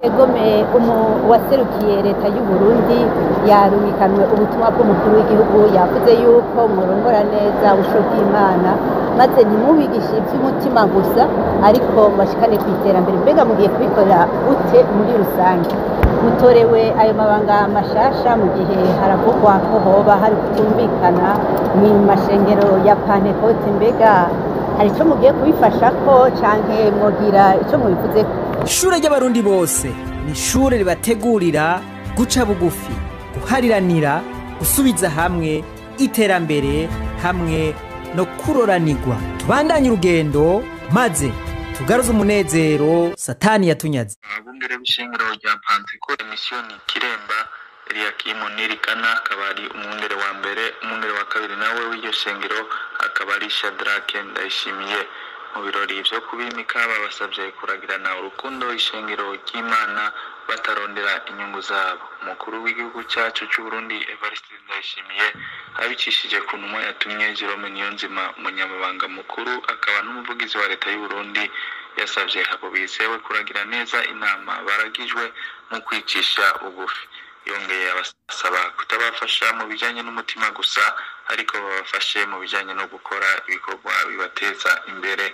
Egome uwaserukiye leta y'u Burundi yarumikanwe ubutumwa bw'umukuru w'igihugu, yavuze yuko murongora neza ubusho bw'Imana, maze ntimubigishe iby'umutima gusa, ariko mubashikane ku iterambere. Mbega mugiye kubikora gute muri rusange? Mutorewe ayo mabanga mashasha mu gihe haravugwa ko hoba hari kutumvikana mu mashengero ya Pantekote. Mbega hari ico mugiye kubifasha ko, canke mwogira ico mubivuzeko? Ishure ry'Abarundi bose ni ishure ribategurira guca bugufi, guhariranira, gusubiza hamwe, iterambere hamwe no kuroranirwa. Tubandanye urugendo maze tugaruze umunezero Satani yatunyaze. Abungere b'ishengero rya Pantekote Misiyoni Kiremba, Eliyakimu Nirikana akaba ari umwungere wa mbere, umwungere wa kabiri nawe w'iryo shengero akaba ari Shadrake Ndayishimiye. Mu birori vyo kubimika babasavye kuragirana urukundo ishengero ry'Imana batarondera inyungu zabo. Umukuru w'igihugu cyacu c'Uburundi Evariste Ndayishimiye, abicishije ku ntumwa yatumye Jerome Niyonzima, umunyamabanga mukuru akaba n'umuvugizi wa leta y'u Burundi, yasavye abo bizewe kuragira neza inama baragijwe mu kwicisha bugufi. Yongeye abasaba kutabafasha mu bijanye n'umutima gusa, ariko babafashe mu bijanye no gukora ibikorwa bibateza imbere.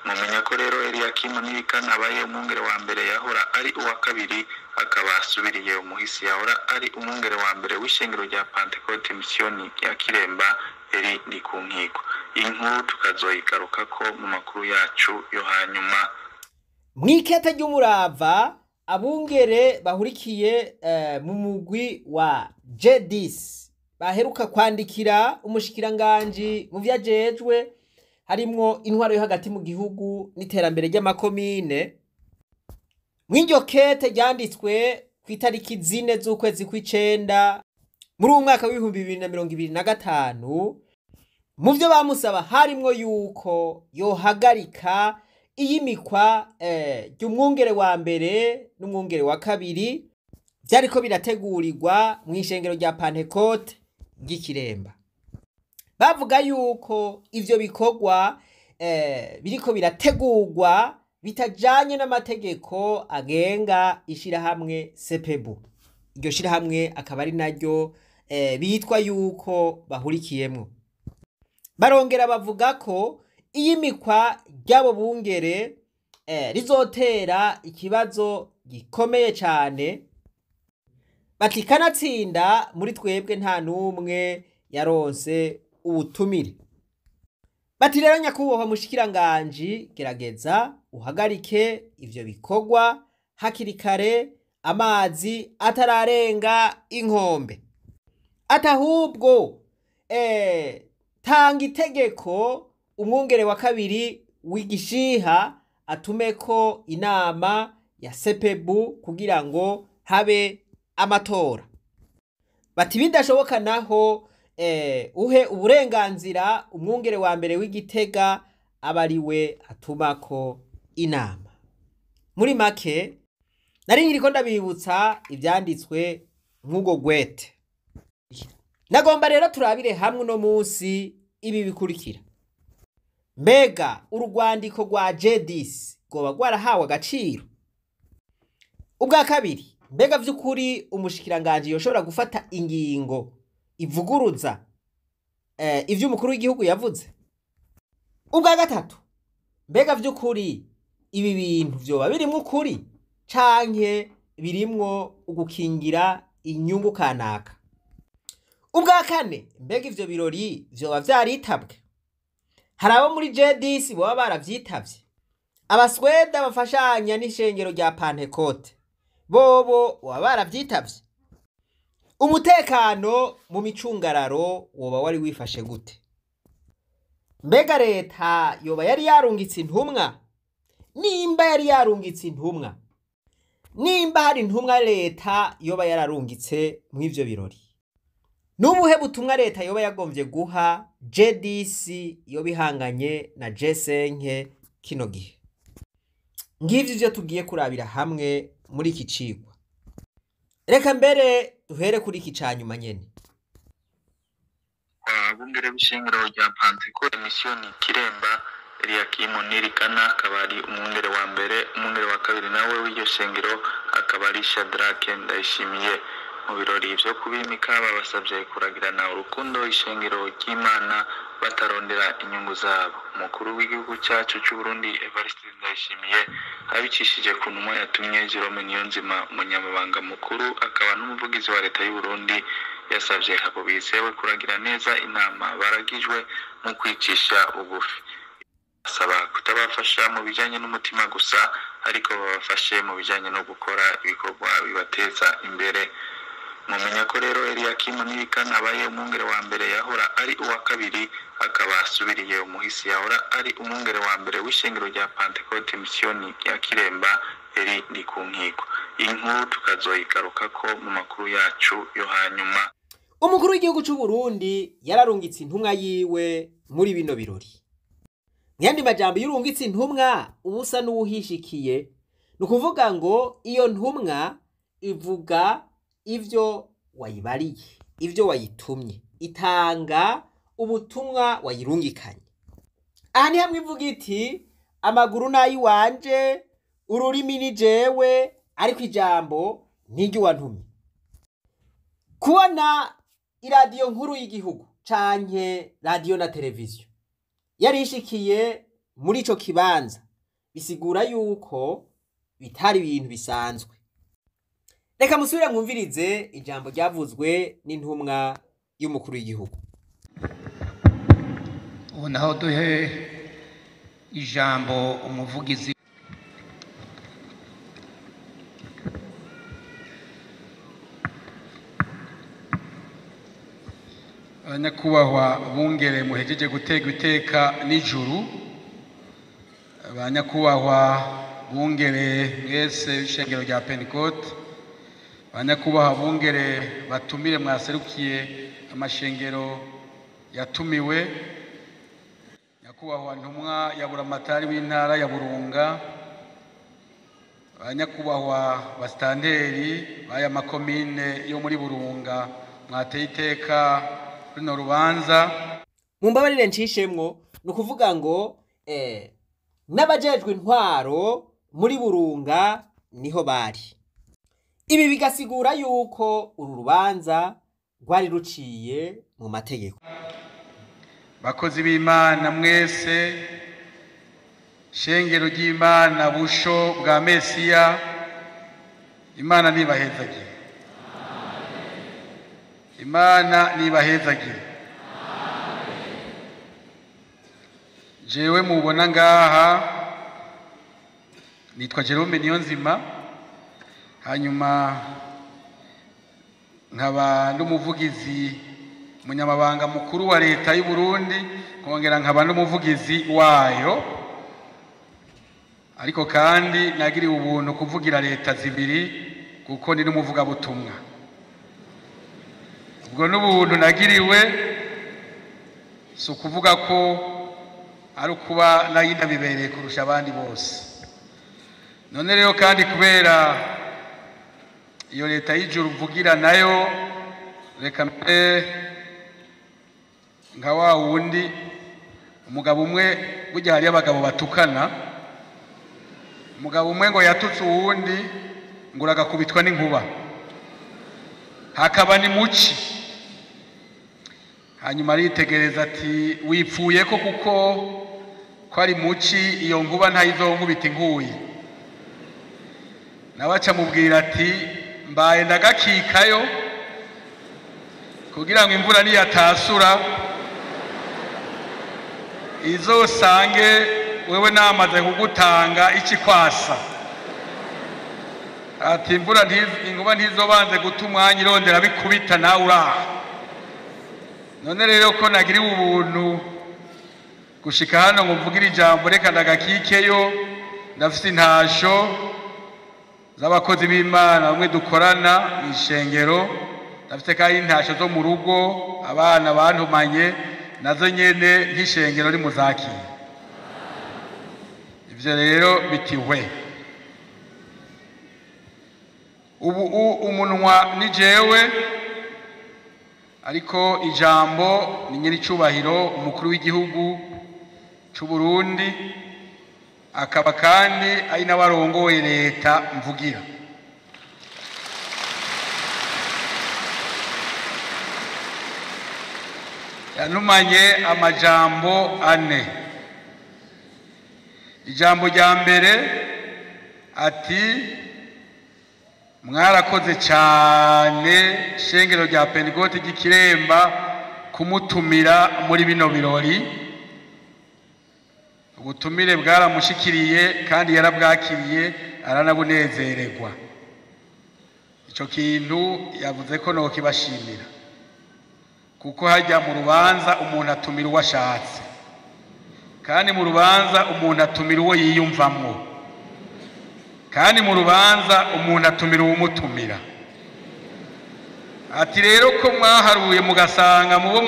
Mumenya ko rero Eliyakimu Nibikana abaye umwungere wa mbere, yahora ari uwa kabiri, akaba asubiriye umuhisi yahora ari umwungere wa mbere w'ishengero rya Pantekote Misiyoni ya Kiremba, Eri Ndikunkiko. Iyi nkuru tukazoyigarukako mu makuru yacu yo hanyuma. Mw'ikete ry'umurava abungere bahurikiye mu mugwi wa J10 baheruka kwandikira umushikiranganji mu vyajejwe harimwo intwaro yo hagati mu gihugu n'iterambere ry'amakomine, mw'iryo kete ryanditswe ku itariki 4 z'ukwezi kw'icenda muri uwu mwaka w'2025, mu vyo bamusaba harimwo yuko yohagarika iyimikwa ry'umwungere wa mbere n'umwungere wa kabiri vyariko birategurirwa mw'ishengero rya Pantekote ry'Ikiremba. Bavuga yuko ivyo bikorwa biriko birategurwa bitajanye n'amategeko agenga ishirahamwe Sepebu. Iryo shirahamwe akaba ari naryo bitwa yuko bahurikiyemwo. Barongera bavuga ko iyimikwa ry'abo bungere rizotera ikibazo gikomeye cane, bati kanatsinda muri twebwe nta n'umwe yaronse ubutumire. Bati rero nyakubahwa mushikiranganji, gerageza uhagarike ivyo bikorwa hakiri kare, amazi atararenga inkombe. Ati ahubwo tanga itegeko umwungere wa kabiri w'igishiha atumeko inama ya Sepebu kugira ngo habe amatora. Bati bidashoboka naho uhe uburenganzira umwungere wa mbere w'Igitega aba ariwe atumako inama. Muri make nari nkiriko ndabibutsa ivyanditswe nk'ubwo gwete. Nagomba rero turabire hamwe uno munsi ibi bikurikira. Mbega urwandiko rwa J10 rwoba rwarahawe agaciro? Ubwa kabiri, mbega vy'ukuri umushikiranganji yoshobora gufata ingingo ivuguruza ivyo umukuru w'igihugu yavuze? Ubwa gatatu, mbega vy'ukuri ibi bintu vyoba birimwo ukuri canke birimwo ugukingira inyungu kanaka? Ubwa kane, mbega ivyo birori vyoba vyaritabwe? Hari abo muri J10 boba baravyitavye? Abasweda bafashanya n'ishengero rya Pantekote bobo boba baravyitavye? Umutekano mu micungararo woba wari wifashe gute? Mbega leta yoba yari yarungitse intumwa? Nimba yari yarungitse intumwa, nimba hari intumwa leta yoba yararungitse mw'ivyo birori, n'ubuhe butumwa leta yoba yagomvye guha J10 yoba ihanganye na J5 kino gihe? Ngivyo ivyo tugiye kurabira hamwe muri iki cigwa. Reka mbere duhere kuri iki ca nyuma nyene. Abungere b'ishengero rya Pantekote Misiyoni Kiremba, Eliyakimu Nirikana akaba ari umwungere wa mbere, umwungere wa kabiri nawe w'iryo shengero akaba ari Shadrake Ndayishimiye. Mu birori vyo kubimika babasabye kuragirana urukundo ishengero ry'Imana batarondera inyungu zabo. Umukuru w'igihugu cyacu cy'u Burundi Evariste Ndayishimiye abicishije ku ntumwa yatumye Jerome Niyonzima, umunyamabanga mukuru akaba n'umuvugizi wa leta y'u Burundi, yasabye abo bizewe kuragira neza inama baragijwe mu kwicisha bugufi. Asaba kutabafasha mu bijyanye n'umutima gusa, ariko babafashe mu bijyanye no gukora ibikorwa bibateza imbere. Mumenya ko rero Eliakim Nibikana abaye umwungere wa mbere yahora ari uwa kabiri, akaba asubiriye umuhisi yahora ari umwungere wa mbere w'ishengero rya Pentecote Misiyoni ya Kiremba Eri Ndikunkiko. Iyi nkuru tukazoyigarukako mu makuru yacu yo hanyuma. Umukuru w'igihugu cy'u Burundi yararungitse intumwa yiwe muri bino birori. Mwandi majambo, iyo urungitse intumwa uba usa n'uwuhishikiye. Ni ukuvuga ngo iyo ntumwa ivuga ivyo wayibariye, ivyo wayitumye, itanga ubutumwa wayirungikanye. Aha ni hamwe ivuga iti amaguru n'ay'iwanje, ururimi ni jewe, ariko ijambo n'iry'uwantumye. Kubona iradiyo nkuru y'igihugu canke radiyo na televiziyo yarishikiye muri ico kibanza, bisigura yuko bitari ibintu bisanzwe. Reka musubire mwumvirize ijambo ryavuzwe n'intumwa y'umukuru w'igihugu. Ubu naho duhe ijambo umuvugizi. Abanyakubahwa bungere muhejeje gutegwa iteka n'ijuru, abanyakubahwa bungere mwese b'ishengero rya Pentecote, abanyakubahwa bungere batumire mwaserukiye amashengero yatumiwe, nyakubahwa ntumwa ya buramatari w'intara ya Burunga, abanyakubahwa basitanteri b'aya makomine yo muri Burunga mwateye iteka runo rubanza. Mumbabarire ncishemwo, ni ukuvuga ngo n'abajejwe intwaro muri Burunga niho bari. Ibi bigasigura yuko uru rubanza rwari ruciye mu mategeko. Bakozi b'Imana mwese, shengero ry'Imana busho bwa Mesiya, Imana nibahezagire. Imana nibahezagire. Jewe mubona ngaha nitwa Jerome Niyonzima, hanyuma nkaba n'umuvugizi umunyamabanga mukuru wa leta y'u Burundi, nkongera nkaba n'umuvugizi wayo, ariko kandi nagiriwe ubuntu kuvugira leta zibiri kuko ni n'umuvugabutumwa. Ubwo n'ubuntu nagiriwe si ukuvuga ko ari ukuba nayo ndabibereye kurusha abandi bose. None rero kandi kubera iyo leta y'ijuru mvugira nayo, reka mbe nka wa wundi umugabo umwe, burya hariyo abagabo batukana, umugabo umwe ngo yatutse uwundi ngo uragakubitwa n'inkuba, hakaba ni muci. Hanyuma aritegereza ati wipfuye ko kuko ko ari muci, iyo nkuba ntayizonkubita inkuye. Nawe aca amubwira ati mbaye ndagakikayo kugira ngo imvura niyatasura izosange wewe namaze kugutanga ikikwasa. Ati imvura inkuba ntizobanze guta umwanya irondera bikubita nawe uraha. None rero ko nagiriwe ubuntu gushika hano ngo mvugire ijambo, reka ndagakikeyo. Ndafise intasho z'abakozi b'Imana bamwe dukorana mu ishengero, ndafite kandi intasho zo mu rugo abana bantumanye nazo nyene nk'ishengero rimuzakiye. Ivyo rero bitihwe ubu umunwa ni jewe, ariko ijambo ni nyiricubahiro umukuru w'igihugu c'u Burundi, akaba kandi ari n'abarongoye leta mvugira. Yantumanye amajambo ane. Ijambo rya mbere ati mwarakoze cyane shengero rya Pentekote ry'Ikiremba kumutumira muri bino birori. Ubutumire bwaramushikiriye kandi yarabwakiriye aranabunezererwa. Ico kintu yavuze ko nokibashimira, kuko hajya mu rubanza umuntu atumira uwo ashatse, kandi mu rubanza umuntu atumira uwo yiyumvamwo, kandi mu rubanza umuntu atumira uwumutumira. Ati rero ko mwaharuye mugasanga mubo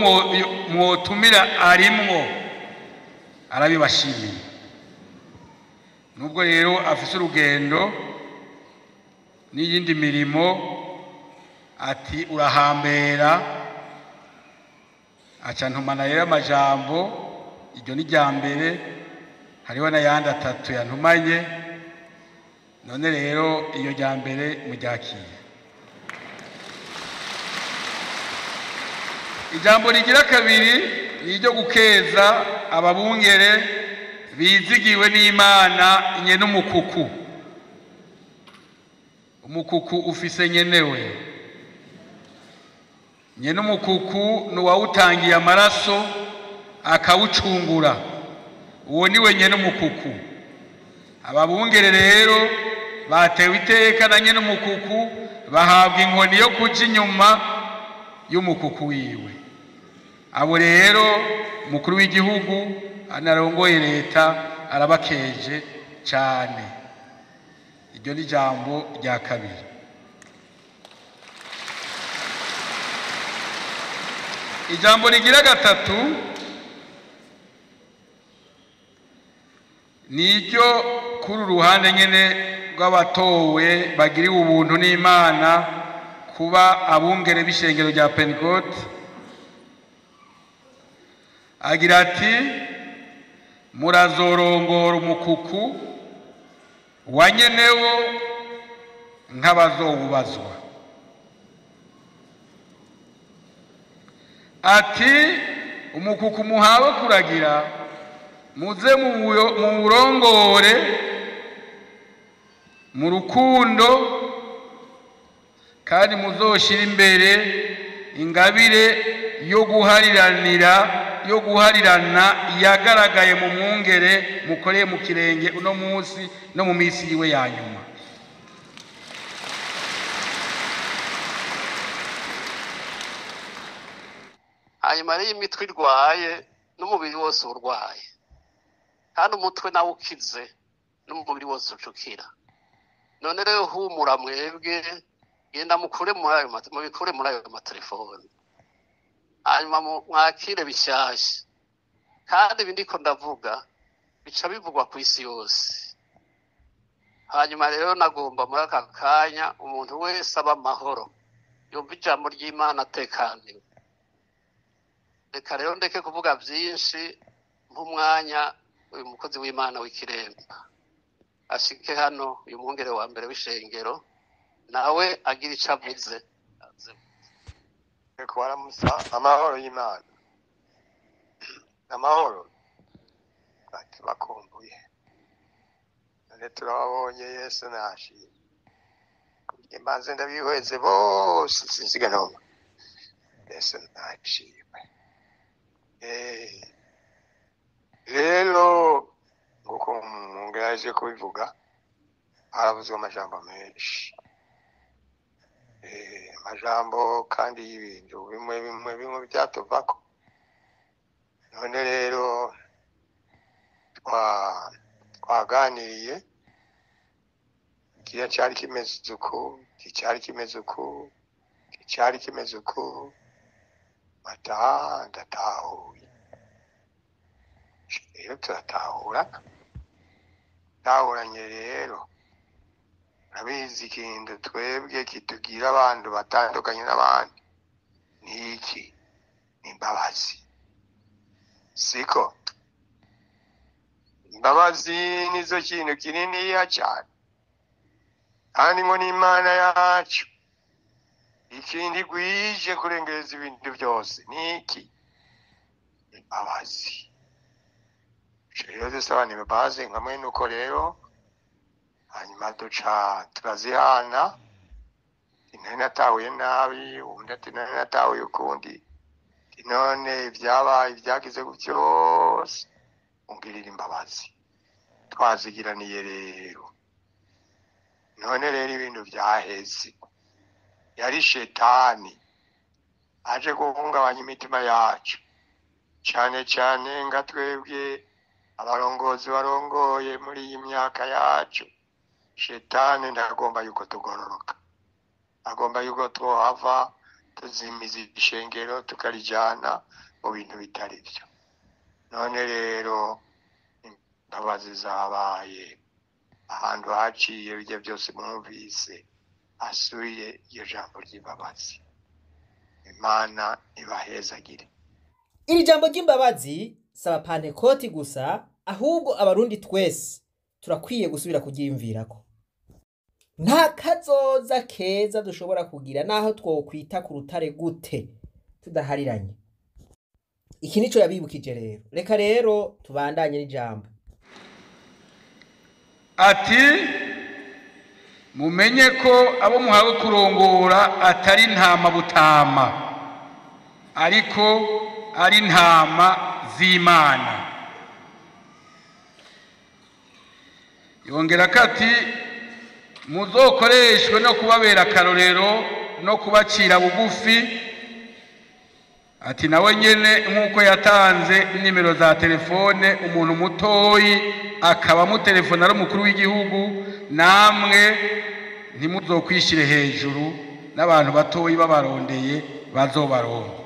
mwotumira arimwo, arabibashimiye. Nubwo rero afise urugendo n'iyindi mirimo, ati urahambera. Aca ntumana rero amajambo, iryo ni rya mbere, hariho n'ayandi atatu yantumanye. None rero iyo rya mbere muryakiye. Ijambo rigira kabiri ni iryo gukeza ababungere bizigiwe n'Imana nye n'umukuku. Umukuku ufise nyenewe. Nye n'umukuku ni uwawutangiye amaraso akawucungura, uwo niwe nye n'umukuku. Ababungere rero batewe iteka na nye n'umukuku, bahabwa inkoni yo kuja inyuma y'umukuku wiwe. Abo rero umukuru w'igihugu anarongoye leta arabakeje cyane. Iryo ni ijambo rya kabiri. Ijambo rigira gatatu ni iryo kuri uruhande nyene rw'abatowe bagiriwe ubuntu n'Imana kuba abungere b'ishengero rya Pentekote. Agira ati murazorongora umukuku wa nyenewo nk'abazowubazwa. Ati umukuku muhawe kuragira, muze muwurongore mu rukundo, kandi muzoshira imbere ingabire yo guhariranira, yo guharirana yagaragaye mu mwungere mukoreye mu kirenge uno munsi no mu minsi yiwe ya nyuma. Hanyuma rero imitwe irwaye n'umubiri wose urwaye, kandi umutwe nawe ukize n'umubiri wose ucukira. None rero humura mwebwe, genda mukure muri ayo mubikure muri ayo matelefone, hanyuma mwakire bishyashya. Kandi ibi ndiko ndavuga bica bivugwa ku isi yose. Hanyuma rero nagomba muri aka kanya umuntu wese aba amahoro, yumva ijambo ry'Imana atekaniwe. Reka rero ndeke kuvuga byinshi, nk'umwanya uyu mukozi w'Imana w'Ikiremba ashike hano, uyu mwungere wa mbere w'ishengero nawe agira ico avuze. Kubaramutsa amahoro y'Imana, amahoro tubakumbuye, none turababonye. Yesu nashimye, mbanze ndabihweze bose sinziga noma. Yesu nashimwe. Rero nguko mwungere kubivuga, haravuzwe amajambo menshi, amajambo kandi y'ibintu bimwe bimwe bimwe byatuvako. None rero twaganiriye, kiriya cyari kimeze uku, iki cyari kimeze uku, iki cyari kimeze uku, mata ndatahuye. Rero turatahura, tahuranye rero. Urabizi ikintu twebwe kitugira abantu batandukanye n'abandi ni iki? Ni imbabazi. Siko imbabazi nizo kintu kininiya cyane, kandi ngo ni Imana yacu ikindi gwije kurengereza ibintu byose ni iki? Imbabazi. Rero dusabana imbabazi nka mwene uko rero, hanyuma duca turazihana, nari natahuye nabi, undi ati nari natahuye ukundi, none ibyabaye ibyagize byose ungirira imbabazi. Twazigiraniye rero. None rero ibintu byaheze, yari shetani aje guhungabanya imitima yacu, cyane cyane nga twebwe abarongozi barongoye muri iyi myaka yacu. Shetani ntagomba yuko tugororoka, agomba yuko twohava tuzimiza ishengero tukarijyana mu bintu bitari byo. None rero imbabazi zabaye, ahantu haciye bijya byose mwumvise asuye iryo jambo ry'imbabazi. Imana ibahezagire. Iri jambo ry'imbabazi si abapantekoti gusa, ahubwo abarundi twese turakwiye gusubira kuryiyumvirako. Nta kazoza keza dushobora kugira naho twokwita ku rutare gute tudahariranye. Iki nico yabibukije rero. Reka rero tubandanye n'ijambo. Ati mumenye ko abo muhawe kurongora atari intama butama, ariko ari intama z'Imana. Yongera kati muzokoreshwe no kubabera akarorero no kubacira bugufi. Ati nawe nyene nk'uko yatanze nimero za telefone umuntu mutoyi akaba amutelefona ari umukuru w'igihugu, namwe ntimuzokwishire hejuru, n'abantu batoyi babarondeye bazobaronka.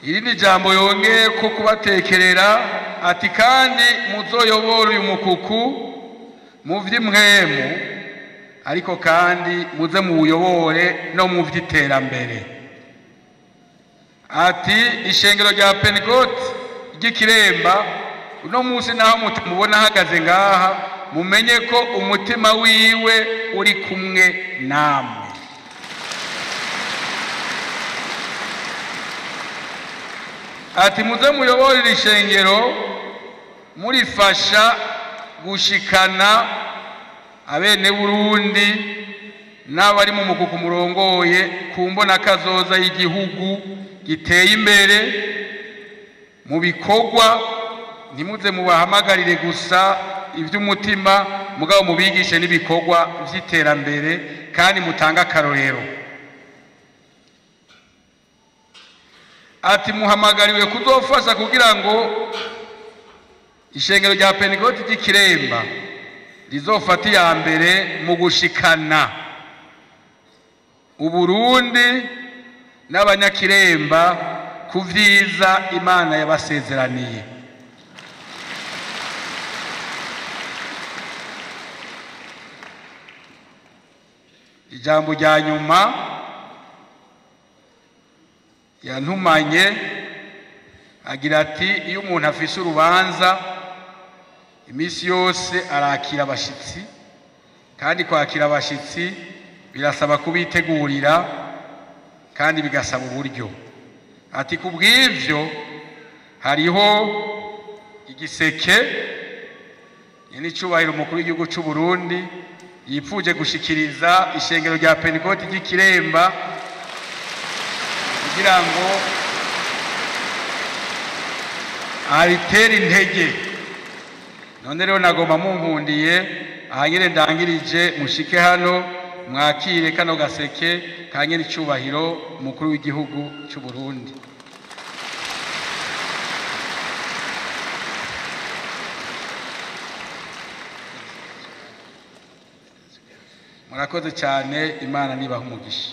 Iri ni jambo yongeye ko kubatekerera. Ati kandi muzoyobora uyu mukuku mu vy'imwemu, ariko kandi muze muwuyobore no mu vy'iterambere. Ati ishengero rya Pentecote ry'Ikiremba uno munsi naho mubona ahagaze ngaha, mumenye ko umutima wiwe uri kumwe namwe. Ati muze muyoborere ishengero murifasha gushikana abene Burundi n'abari mu mukuku murongoye ku mbona kazoza y'igihugu giteye imbere mu bikorwa. Ntimuze mubahamagarire gusa iby'umutima, mugabo mubigishe n'ibikorwa by'iterambere kandi mutange akarorero. Ati muhamagariwe kuzofasha kugira ngo ishengero rya Pentecote ry'Ikiremba rizofata iya mbere mu gushikana Uburundi n'abanyakiremba ku vyiza Imana yabasezeraniye. Ijambo rya nyuma yantumanye agira ati iyo umuntu afise urubanza iminsi yose arakira abashitsi, kandi kwakira abashitsi birasaba kubitegurira kandi bigasaba uburyo. Ati kubw'ivyo hariho igiseke n'icubahiro umukuru w'igihugu c'u Burundi yipfuje gushikiriza ishengero rya Pentecote ry'Ikiremba kugira ngo aritere intege. None rero nagomba munkundiye ahanyere ndangirije mushike hano mwakire kano gaseke kanyene icubahiro umukuru w'igihugu c'u Burundi. Murakoze cyane, Imana nibaha umugisha.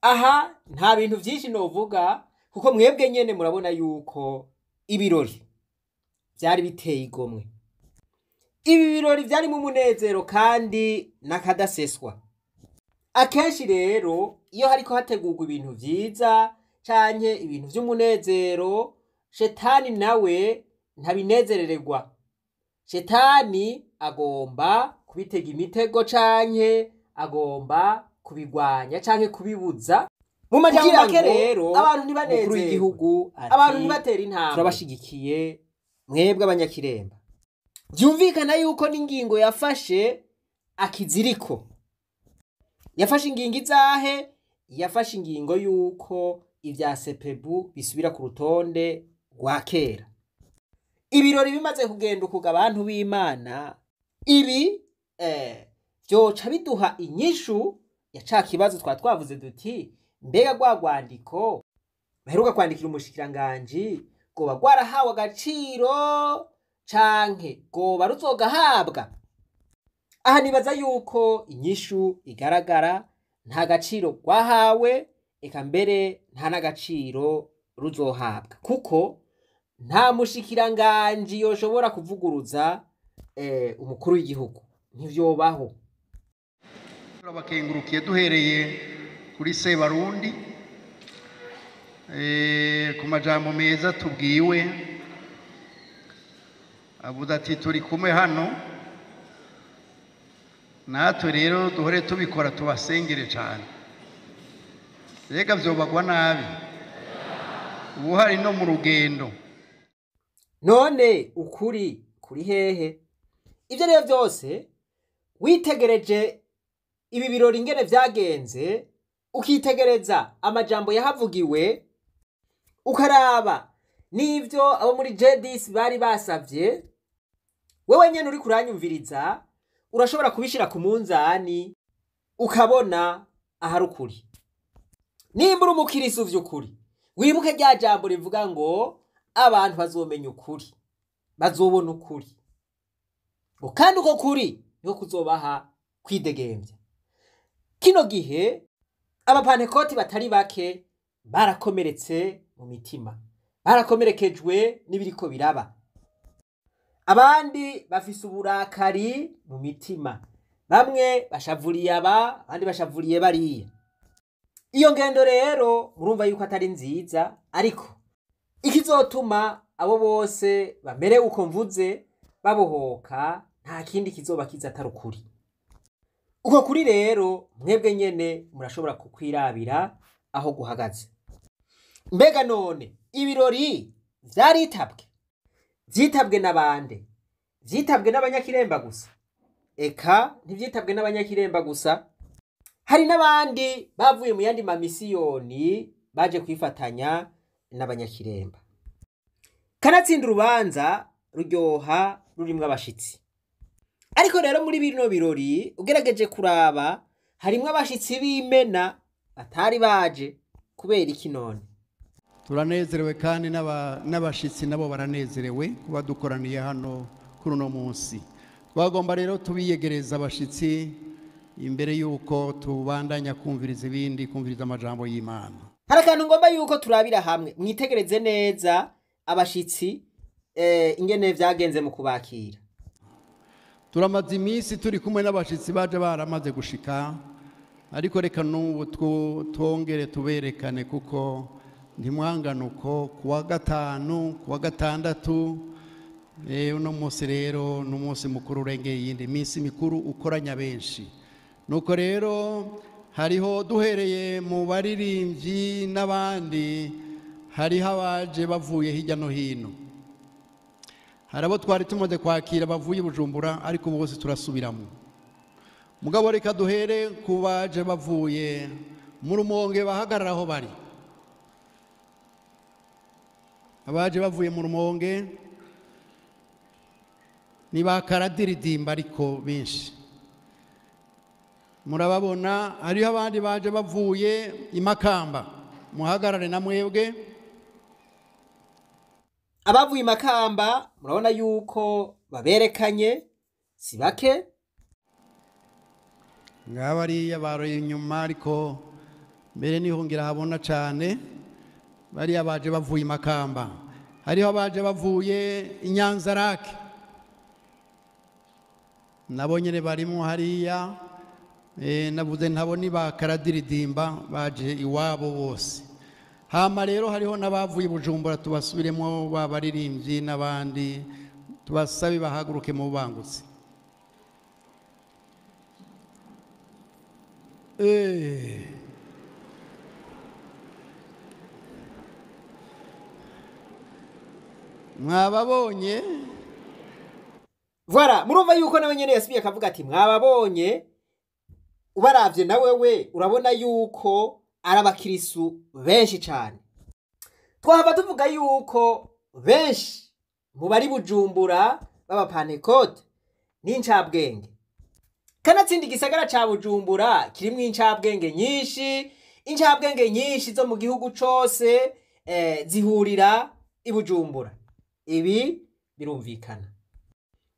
Aha nta bintu byinshi novuga kuko mwebwe nyene murabona yuko ibirori byari biteye igomwe. Ibi birori byari mu munezero kandi nakadaseswa. Akenshi rero iyo hariko hategurwa ibintu vyiza canke ibintu vy'umunezero, shetani nawe ntabinezerererwa. Shetani agomba kubitega imitego canke agomba kubigwanya canke kubibuza. Mu majambo Kugira make ngo rero, abantu umukuru ntibanezerwe, w'igihugu ati, abantu ntibatere intambwe, turabashigikiye mwebwe abanyakiremba. Byumvikana yuko n'ingingo yafashe akiziriko. Yafashe ingingo izahe? Yafashe ingingo yuko ibya sepebu bisubira ku rutonde rwa kera. Ibirori bimaze kugenda ukuga, abantu b'Imana, ibi vyoca biduha inyishu ya ca kibazo twa twavuze duti: mbega rwa rwandiko baheruka kwandikira umushikiranganji rwoba rwarahawe agaciro canke rwoba ruzogahabwa? Aha nibaza yuko inyishu igaragara: nta gaciro rwahawe, eka mbere nta n'agaciro ruzohabwa, kuko nta mushikiranganji yoshobora kuvuguruza umukuru w'igihugu, ntivyobaho. Turabakengurukiye duhereye kuri Sebarundi ku majambo meza tubwiwe. Avuze ati turi kumwe hano natwe rero duhore tubikora, tubasengere cyane. Rega vyobagwa nabi ubu hari no mu rugendo. None ukuri kuri hehe? Ibyo rero byose, witegereje ibi birori ingene vyagenze, ukitegereza amajambo yahavugiwe, ukaraba n'ivyo abo muri Jedis bari basavye, wewe nyene uri kuranyumviriza urashobora kubishira ku munzani ukabona ahari ukuri. Nimba uri umukirisu vy'ukuri, wibuke rya jambo rivuga ngo abantu bazomenya ukuri, bazobona ukuri, ngo kandi uko kuri niko kuzobaha kwidegembya. Kino gihe abapantekoti batari bake barakomeretse mu mitima, barakomerekejwe n'ibiriko biraba. Abandi bafise uburakari mu mitima, bamwe bashavuriye aba, abandi bashavuriye bariya. Iyo ngendo rero murumva yuko atari nziza, ariko ikizotuma abo bose bamerewe uko mvuze babohoka, nta kindi kizoba kiza atari ukuri. Uko kuri rero mwebwe nyene murashobora kukwirabira aho guhagaze. Mbega none ibirori vyaritabwe? Vyitabwe na bande? Vyitabwe n'abanyakiremba gusa? Eka, ntivyitabwe n'abanyakiremba gusa. Hari n'abandi bavuye mu yandi mamisiyoni baje kwifatanya n'abanyakiremba. Kanatsinda urubanza ruryoha rurimwo abashitsi. Ariko rero muri bino birori ugerageje kuraba, harimwo abashitsi b'imena batari baje. Kubera iki none? Turanezerewe kandi n'abashitsi nabo baranezerewe kuba dukoraniye hano kuri uno munsi. Twagomba rero tubiyegereza abashitsi imbere y'uko tubandanya kumviriza ibindi, kumviriza amajambo y'Imana. Hari akantu ngomba yuko turabira hamwe. Mwitegereze neza abashitsi ingene vyagenze mu kubakira. Turamaze iminsi turi kumwe n'abashitsi baje baramaze gushika, ariko reka n'ubu twongere tuberekane, kuko ntimwangana uko kuwa gatanu, kuwa gatandatu. Uno munsi rero ni umunsi mukuru urengeye iyindi minsi mikuru, ukoranya benshi. Nuko rero hariho, duhereye mu baririmbyi n'abandi, hariho abaje bavuye hirya no hino. Hari abo twari tumaze kwakira bavuye i Bujumbura, ariko bose turasubiramo. Mugabo reka duhere ku baje bavuye mu Rumonge, bahagarara aho bari. Abaje bavuye mu Rumonge ni ba karadiridimba, ariko benshi murababona. Hariho abandi baje bavuye i Makamba, muhagarare na mwebwe. Abavuye i Makamba murabona yuko baberekanye, si bake. Ngaba ariya baroye inyuma, ariko mbere niho ngira habona cyane bariya baje bavuye i Makamba. Hariho abaje bavuye i Nyanzarake, nabo nyene barimo hariya. Navuze ntabo ni ba karadiridimba baje iwabo bose. Hama rero hariho n'abavuye i Bujumbura, tubasubiremo, babaririmbyi n'abandi. Tubasabe bahaguruke mu bangutse. Mwababonye? Voilà, murumva yuko nawe nyene yasubiye akavuga ati mwababonye. Ubaravye na wewe urabona yuko ari abakirisu benshi cane. Twahava tuvuga yuko benshi mu bari Bujumbura b'abapantekote n'incabwenge. Kanatsinda igisagara ca Bujumbura kirimwo incabwenge nyinshi, incabwenge nyinshi zo mu gihugu cose zihurira i Bujumbura. Ibi birumvikana.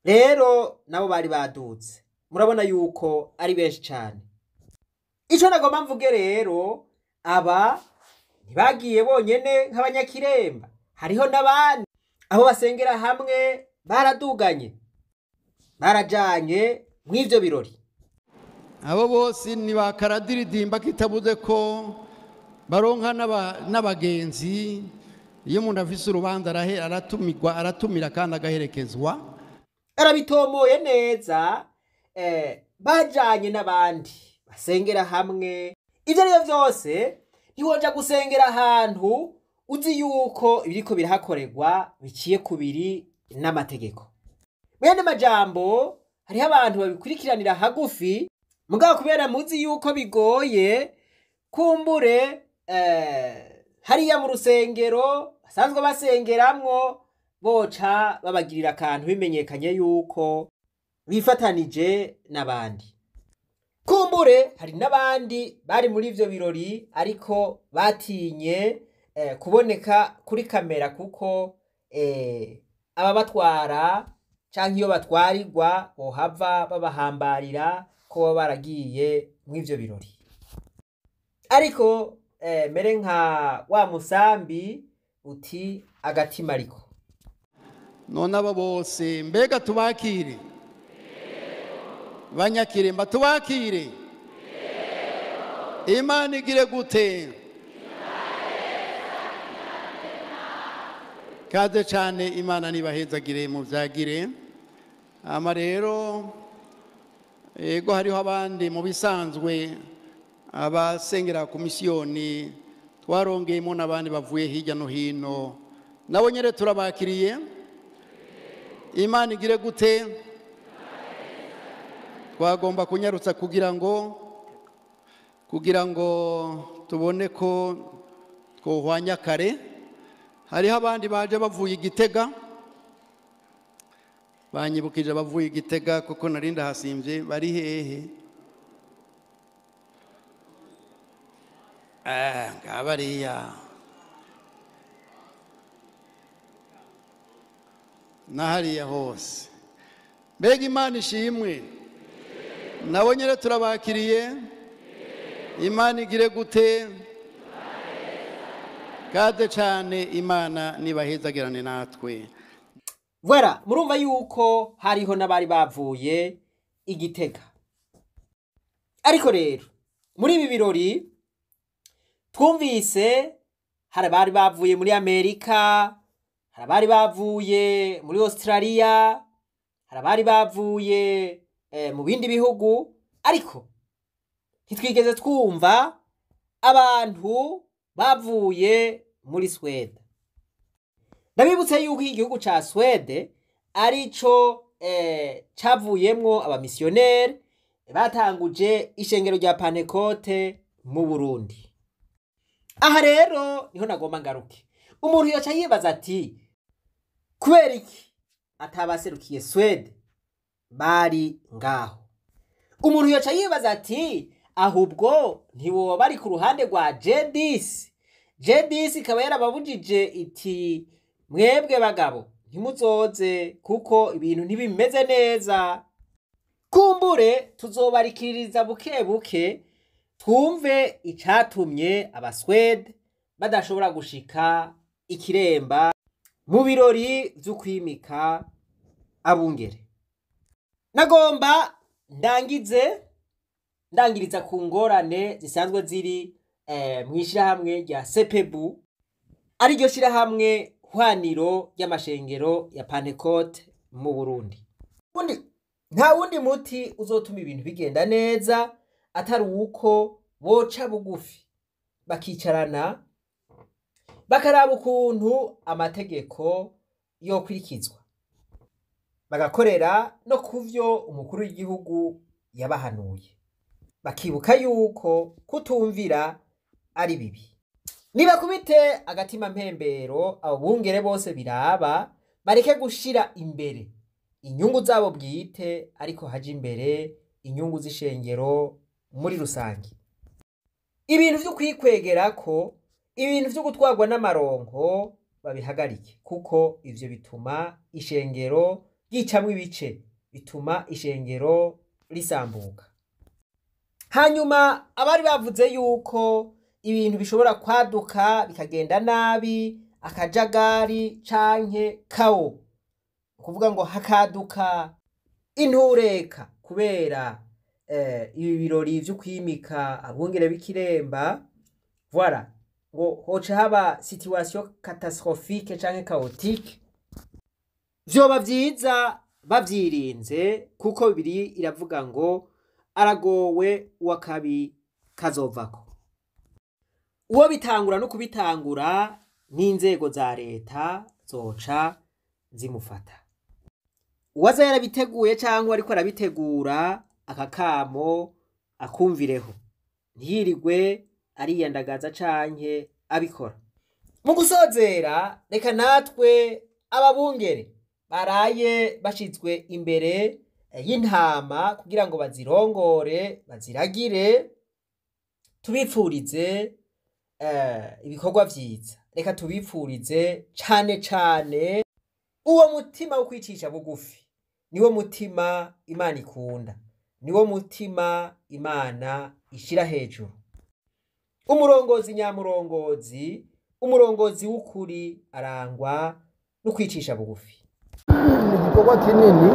Rero nabo bari badutse, murabona yuko ari benshi cane. Ico nagomba mvuge rero, aba ntibagiye bonyene nk'abanyakiremba, hariho n'abandi aho basengera hamwe baraduganye, barajanye mw'ivyo birori. Abo bose ni ba karadiridimba kitabuze ko baronka n'abagenzi. Iyo umuntu afise urubanza aratumirwa, aratumira kandi agaherekezwa. Arabitomoye neza, bajanye n'abandi basengera hamwe. Ivyo arivyo vyose ntiwoja gusengera ahantu uzi yuko ibiriko birahakorerwa biciye kubiri n'amategeko. Mwene majambo hariho abantu babikurikiranira hagufi, mugabo kubera muzi yuko bigoye kumbure hariya mu rusengero basanzwe basengeramwo boca babagirira akantu bimenyekanye yuko bifatanije n'abandi. Kumbure hari n'abandi bari muri ivyo birori ariko batinye kuboneka kuri kamera kuko ababatwara canke iyo batwarirwa bohava babahambarira ko baba baragiye mw'ivyo birori. Ariko mere nka wa musambi uti agatima ariko. None abo bose mbega tubakire? Banyakiremba tubakire? Imana igire gute? Kaze cane, Imana nibahezagire muvyagire. Ama rero ego hariho abandi mu bisanzwe abasengera ku misiyoni twarongeyemo n'abandi bavuye hirya no hino, nabo nyene turabakiriye. Imana igire gute? Twagomba kunyarutsa kugira ngo tubone ko twohwanya kare. Hariho abandi baje bavuye Igitega, banyibukije bavuye Igitega kuko nari ndahasimvye. Bari hehe? Ngabariya na hariya hose. Mbega Imana ishimwe, nabo nyene turabakiriye. Imana igire gute? Kaze cane, Imana nibahezagirane natwe. Voilà, murumva yuko hariho n'abari bavuye Igitega. Ariko rero muri ibi birori twumvise hari abari bavuye muri Amerika, hari abari bavuye muri Australia, hari abari bavuye mu bindi bihugu, ariko ntitwigeze twumva abantu bavuye muri Swede. Ndabibutse yuko igihugu ca Swede arico cavuyemwo abamisiyoneri batanguje ishengero rya Pantekote mu Burundi. Aha rero niho nagomba ngaruke. Umuntu yoca yibaza ati kubera iki atabaserukiye Swede bari ngaho? Umuntu yoca yibaza ati ahubwo ntiwoba bari ku ruhande rwa Jedis. Jedis ikaba yarababujije iti mwebwe bagabo ntimuzoze kuko ibintu ntibimeze neza. Kumbure tuzobarikiriza buke buke twumve icatumye abaswede badashobora gushika ikiremba mu birori vy'ukwimika abungere. Nagomba ndangize ndangiriza ku ngorane zisanzwe ziri mw'ishirahamwe rya Sepebu, ariryo shirahamwe hwaniro ry'amashengero ya Pantekote mu Burundi. Nta wundi muti uzotuma ibintu bigenda neza atari uko boca bugufi bakicarana bakaraba ukuntu amategeko yokurikizwa, bagakorera no kuvyo umukuru w'igihugu yabahanuye, bakibuka yuko kutumvira ari bibi. Nibakubite agatima mpembero abo bungere bose biraba, bareke gushira imbere inyungu zabo bwite, ariko haje imbere inyungu z'ishengero muri rusange. Ibintu vyo kwikwegerako, ibintu vyo gutwarwa n'amaronko babihagarike, kuko ivyo bituma ishengero ryicamwo ibice, bituma ishengero risambuka. Hanyuma abari bavuze yuko ibintu bishobora kwaduka bikagenda nabi, akajagari canke kawo, kuvuga ngo hakaduka intureka kubera ibi birori vyo kwimika abungere b'ikiremba, voilà, ngo hoca haba situation catastrophique canke chaotique. Vyoba vyiza bavyirinze, kuko Bibiliya iravuga ngo aragowe uwakabi kazovako. Uwo bitangura no kubitangura n'inzego za leta zoca zimufata. Uwaza yarabiteguye cyangwa ariko arabitegura, akakamo akumvireho, ntiyirigwe ariyandagaza canke abikora. Mu gusozera, reka natwe ababungere baraye bashizwe imbere y'intama kugira ngo bazirongore baziragire, tubipfurize ibikorwa vyiza. Reka tubipfurize cane cane uwo mutima wo kwicisha bugufi. Niwo mutima Imana ikunda, niwo mutima Imana ishira hejuru. Umurongozi nyamurongozi, umurongozi w'ukuri arangwa no kwicisha bugufi. Ni igikorwa kinini,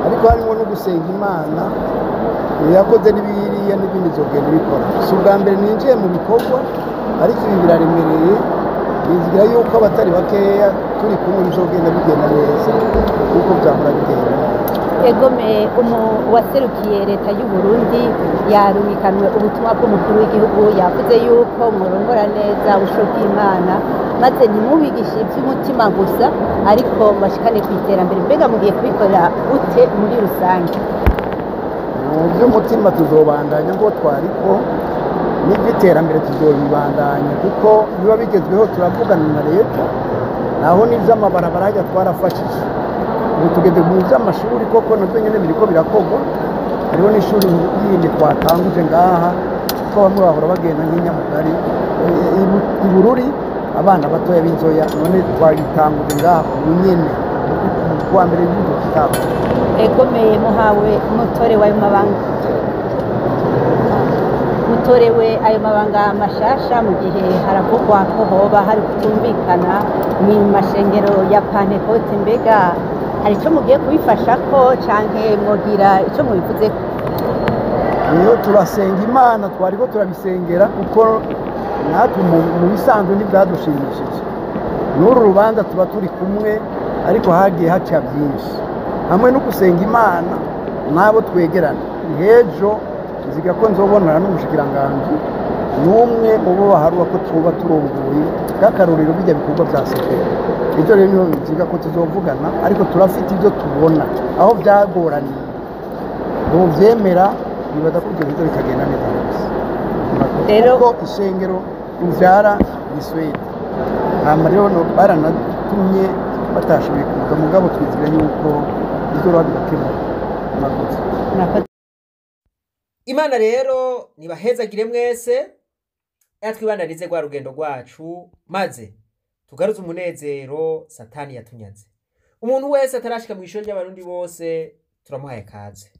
ariko harimo no gusenga Imana yakoze n'ibiriya n'ibindi zogenda bikora. Si ubwa mbere ninjiye mu bikorwa, ariko ibi biraremereye. Nizigira yuko abatari bakeya turi kumwe bizogenda bigenda neza kuko byahora bigenda. Egome uwaserukiye leta y'u Burundi yarumikanwe ubutumwa bw'umukuru w'igihugu, yavuze yuko murongora neza ubusho bw'Imana, maze ntimubigishe iby'umutima gusa, ariko bashikane ku iterambere. Mbega mugiye kubikora gute muri rusange? Mu by'umutima tuzobandanya ngo twariko, n'iby'iterambere tuzobibandanya, kuko biba bigezweho. Turavugana na leta, naho n'iby'amabarabara hajya twarafashije. Ubu tugeze mu by'amashuri, koko nabyo nyine biriko birakorwa. Hariho n'ishuri yindi twatanguje ngaha, kuko bamwe bahora bagenda nk'inyamugari i Bururi, abana batoya b'inzoya, none twayitanguje ngaha ubu nyene kuwa mbere y'ibyo kitabo. Egomeye muhawe mutorewe ayo mabanga, mutorewe ayo mabanga mashasha, mu gihe haravugwa ko hoba hari kutumvikana mu mashengero ya Pantekote. Mbega hari icyo mugiye kubifasha ko, canke mwogira icyo mubivuze? Iyo turasenga Imana, twariko turabisengera, kuko natwe mu bisanzwe ntibyadushimishije. N'uru rubanza tuba turi kumwe, ariko hagiye haca byinshi hamwe no gusenga Imana n'abo twegerana. Hejo nziga ko nzobonana n'umushikiranganji n'umwe mu bo baharuwa ko tuba turongoye bw'akarorero bijya bikorwa bya sepera. Ibyo rero niho nziga ko tuzovugana, ariko turafite ibyo tubona aho byagoraniye bovyemera, nibaza ko ibyo bizo bikagenda neza rwose. Rero kuko ishengero ruvyara ni Swede, hama rero baranatumye batashoboye kuza, mugabo twizigira yuko bizoroha bigakemura. Murakoze. Murakoze. Imana rero nibahezagire mwese, yatwibanarize rwa rugendo rwacu, maze tugaruze umunezero Satani yatunyaze. Umuntu wese atarashika mu ishuri ry'abarundi bose turamuhaye kaze.